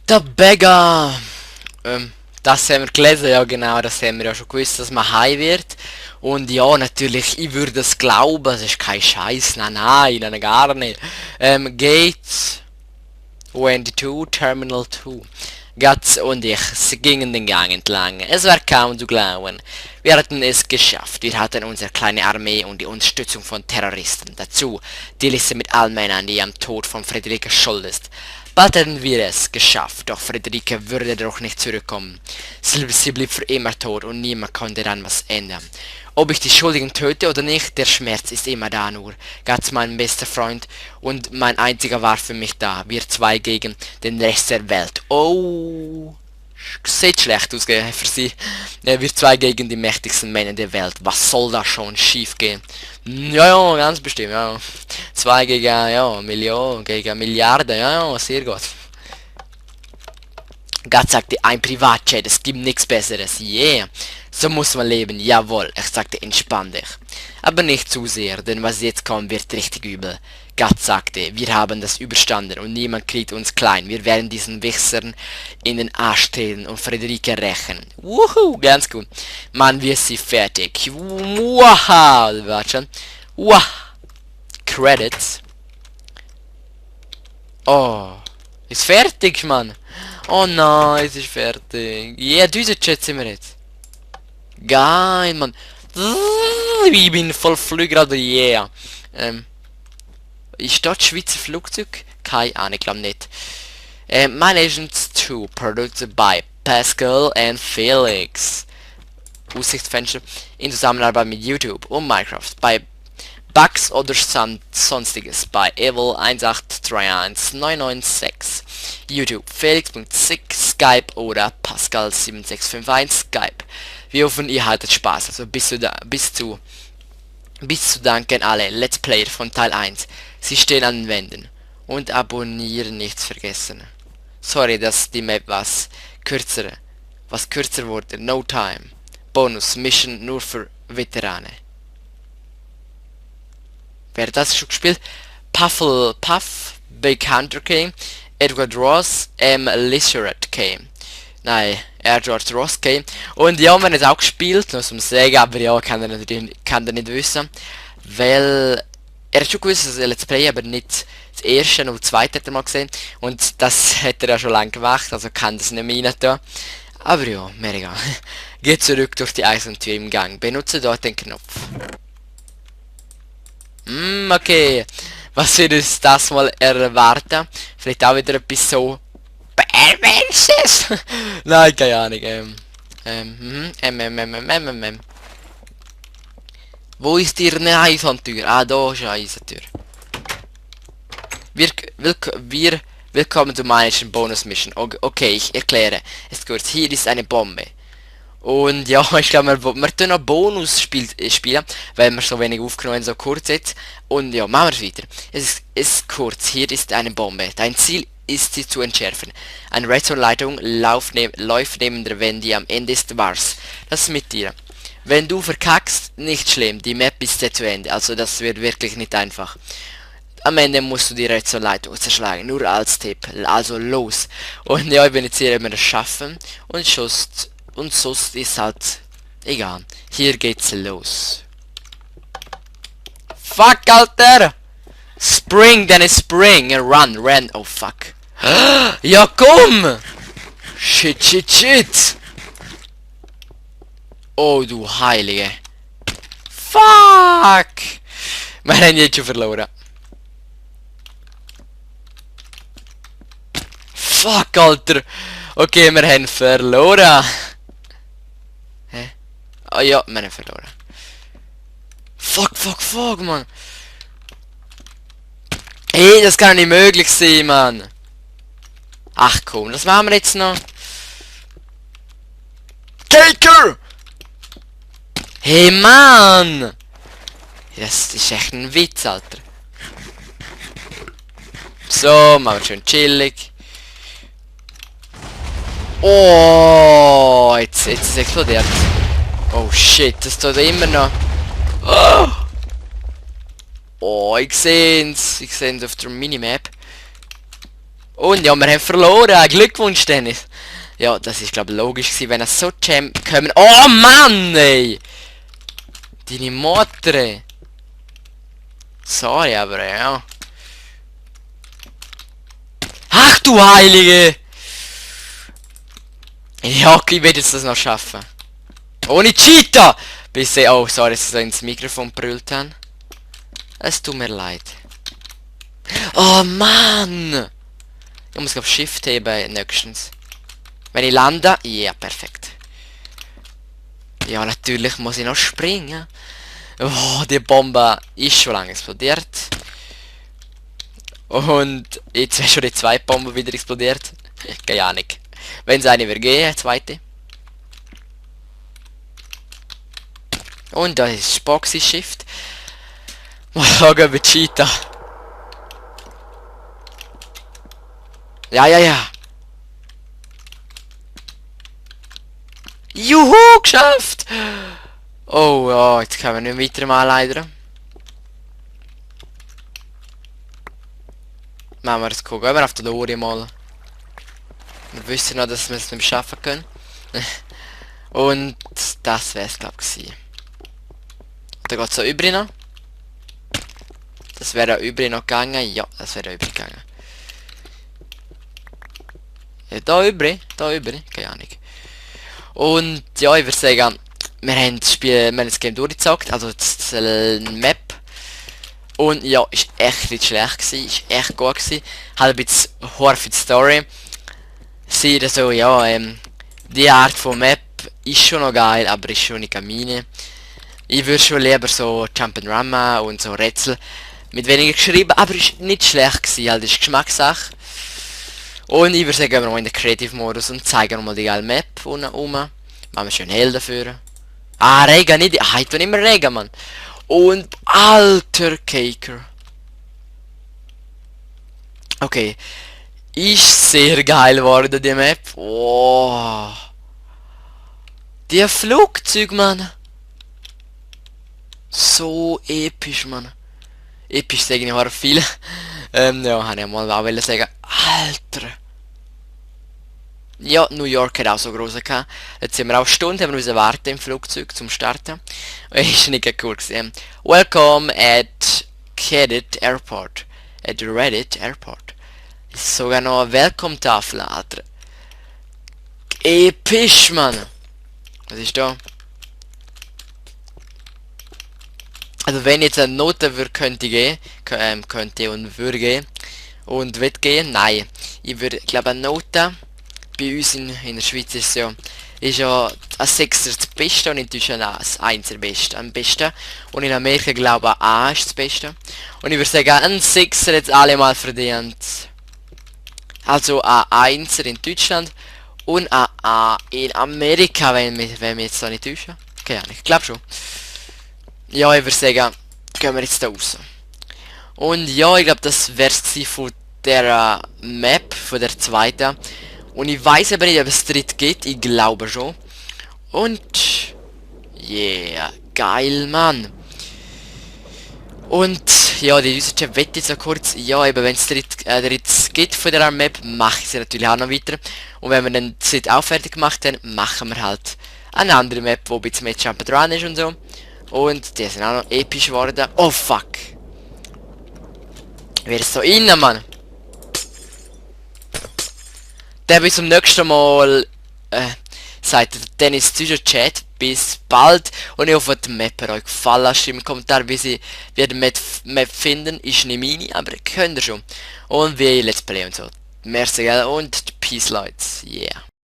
Der Bäcker! Das haben wir gelesen, ja genau, das haben wir ja schon gewusst, dass man heim wird. Und ja, natürlich, ich würde es glauben, es ist kein Scheiß, nein, gar nicht. Gate 22, Terminal 2. Gatz und ich, sie gingen den Gang entlang. Es war kaum zu glauben. Wir hatten es geschafft. Wir hatten unsere kleine Armee und die Unterstützung von Terroristen. Dazu die Liste mit allen Männern, die am Tod von Friederike schuld ist. Bald hätten wir es geschafft, doch Friederike würde doch nicht zurückkommen. Sie blieb für immer tot und niemand konnte dann was ändern. Ob ich die Schuldigen töte oder nicht, der Schmerz ist immer da nur. Gatz, mein bester Freund und mein einziger war für mich da. Wir zwei gegen den Rest der Welt. Oh, sieht schlecht aus für sie. Wir zwei gegen die mächtigsten Männer der Welt. Was soll da schon schief gehen? Ja, ganz bestimmt, ja. Zwei gegen, ja, Millionen, gegen Milliarden, ja, sehr gut. Gott sagte, ein Privatjet, es gibt nichts Besseres, yeah. So muss man leben, jawohl, ich sagte, entspann dich. Aber nicht zu sehr, denn was jetzt kommt, wird richtig übel. Gott sagte, wir haben das überstanden und niemand kriegt uns klein. Wir werden diesen Wichsern in den Arsch treten und Friederike rächen. Wuhu, ganz gut. Mann, wir sind fertig. Wow, warte schon. Wow. Credits. Oh, ist fertig, Mann. Oh nein, es ist fertig. Ja, diese Jet sind wir jetzt. Geil, Mann. Ich bin voll Flüger, aber yeah. Ist dort Schweizer Flugzeug? Keine Ahnung, ich glaube nicht. My Agents 2, produced by Pascal and Felix. Aussichtsfenster in Zusammenarbeit mit YouTube und Minecraft. Bei Bugs oder sonstiges bei Evil 1831996. YouTube Felix.6 Skype oder Pascal7651 Skype. Wir hoffen, ihr hattet Spaß. Also bis zu danken alle Let's Player von Teil 1. Sie stehen an den Wänden. Und abonnieren nichts vergessen. Sorry, dass die Map was kürzer wurde. No time. Bonus Mission nur für Veteranen. Wer hat das schon gespielt? Puff, Big Hunter King, Edward Ross, Lizard King. Nein, Edward Ross King. Und ja, man hat auch gespielt, nur zum Sagen, aber ja, kann er nicht wissen. Weil er hat schon gewusst, dass er Let's Play, aber nicht das erste, nur das zweite hat er mal gesehen. Und das hat er ja schon lange gemacht, also kann das nicht mehr rein tun. Aber ja, mir egal. Geht zurück durch die Eisentür im Gang. Benutze dort den Knopf. Okay. Was wird uns das mal erwarten? Vielleicht auch wieder etwas so Bärmenses? Nein, keine Ahnung. Wo ist die Eisentür? Ah, da ist eine Eisentür. Willkommen zu meiner Bonus-Mission. Okay, ich erkläre. Es kurz. Hier ist eine Bombe. Und ja, ich glaube, wir tun noch Bonus spielen, weil wir so wenig aufgenommen so kurz jetzt. Und ja, machen wir es weiter. Es ist kurz, hier ist eine Bombe. Dein Ziel ist, sie zu entschärfen. Eine Redstone-Leitung läuft neben der Wende, am Ende ist war's. Das ist mit dir. Wenn du verkackst, nicht schlimm, die Map ist jetzt zu Ende, also das wird wirklich nicht einfach. Am Ende musst du die Redstone-Leitung zerschlagen, nur als Tipp, also los. Und ja, ich bin jetzt hier immer das schaffen und sonst ist halt egal. Hier geht's los. Fuck, Alter! Spring, then it's spring and run. Oh fuck. Ja, komm! Shit. Oh, du Heilige. Fuck! Wir haben jetzt schon verloren. Fuck, Alter! Okay, wir haben verloren. Hä? Oh ja, wir haben verloren. Fuck, Mann. Hey, das kann nicht möglich sein, Mann. Ach komm, das machen wir jetzt noch. Taker! Hey, Mann! Das ist echt ein Witz, Alter. So, machen wir schön chillig. Oh, jetzt ist es explodiert. Oh shit, das tut immer noch. Oh, oh ich seh's. Ich seh's auf der Minimap. Und ja, wir haben verloren. Glückwunsch, Dennis. Ja, das ist glaube ich logisch gewesen, wenn er so Jam kommen. Oh Mann, ey! Deine Mutter, ey. Sorry, aber ja. Ach du Heilige! Ja, okay, ich werde jetzt das noch schaffen. Ohne Cheetah! Bis ich... Oh, sorry, dass ich ins Mikrofon brüllt habe. Es tut mir leid. Oh Mann! Ich muss glaube Shift heben nächstens. Wenn ich lande... Ja, perfekt. Ja, natürlich muss ich noch springen. Oh, die Bombe ist schon lange explodiert. Und jetzt wäre schon die zweite Bombe wieder explodiert. Keine Ahnung. Wenn es eine wäre gehen, zweite. Und da ist Boxy Shift. Mal schauen, wie Cheetah. Ja, ja, ja. Juhu, geschafft! Oh, ja, jetzt können wir nicht weiter mal leider. Machen wir es gucken. Gehen wir auf die Lore mal. Wir wissen noch, dass wir es nicht schaffen können. Und das wäre es, glaube ich. Da geht es so übrig noch. Das wäre da übrig noch gegangen. Ja, das wäre da übrig gegangen. Ja, da übrig, keine Ahnung. Und ja, ich würde sagen, wir haben das Game durchgezockt, also das Map. Und ja, ist echt nicht schlecht gewesen, ist echt gut gewesen. Hat ein bisschen Horror für die Story. Sie so, ja, die Art von Map ist schon noch geil, aber ist schon nicht meine. Ich würde schon lieber so Jump'n'Run machen und so Rätsel mit weniger geschrieben, aber ist nicht schlecht gewesen, halt ist Geschmackssache. Und ich würde sagen, gehen wir mal in den Creative Modus und zeigen nochmal die geile Map unten rum. Machen wir schön hell dafür. Ah, Regen nicht. Ah, ich tue immer Regen, Mann. Und alter Caker. Okay. Ist sehr geil geworden, die Map. Oh. Die Flugzeug, Mann. So episch, Mann. Episch sage ich war viel. Ja, habe ich mal auch wollen sagen. Alter. Ja, New York hat auch so große gehabt. Jetzt sind wir auch Stunden, haben wir müssen warten im Flugzeug zum Starten. Ist nicht cool gewesen. Welcome at Reddit Airport. At Reddit Airport. Ist sogar noch eine Welcome-Tafel, Alter. Episch, Mann. Was ist da? Also wenn jetzt eine Note könnte gehen, könnte und würde gehen und wird gehen, nein. Ich würde, glaube eine Note bei uns in der Schweiz ist ja ein 6er das Beste und in Deutschland ein 1er am besten. Und in Amerika glaube ich ein A ist das Beste. Und ich würde sagen, ein 6er jetzt alle mal verdient. Also ein 1er in Deutschland und ein A in Amerika, wenn wir jetzt da nicht täuschen. Keine Ahnung, ich glaube schon. Ja, ich würde sagen, gehen wir jetzt da raus. Und ja, ich glaube, das wäre es von der Map, von der zweiten. Und ich weiß aber nicht, ob es dritt geht. Ich glaube schon. Und yeah, geil, Mann. Und ja, die User-Chat wette jetzt so kurz. Ja, eben wenn es dritt geht von der Map, mache ich sie natürlich auch noch weiter. Und wenn wir dann das auch fertig gemacht haben, machen wir halt eine andere Map, wo ein bisschen mehr Jump'n'Run ist und so. Und die sind auch noch episch geworden. Oh fuck. Wer ist so innen, Mann? Dann bis zum nächsten Mal. Sagt der Dennis Züger Chat. Bis bald. Und ich hoffe, die Map hat euch gefallen. Lasst im Kommentar, wie die Map finden. Ist nicht meine, aber könnt ihr schon. Und wie Let's Play und so. Merci, gell? Und Peace, Leute. Yeah.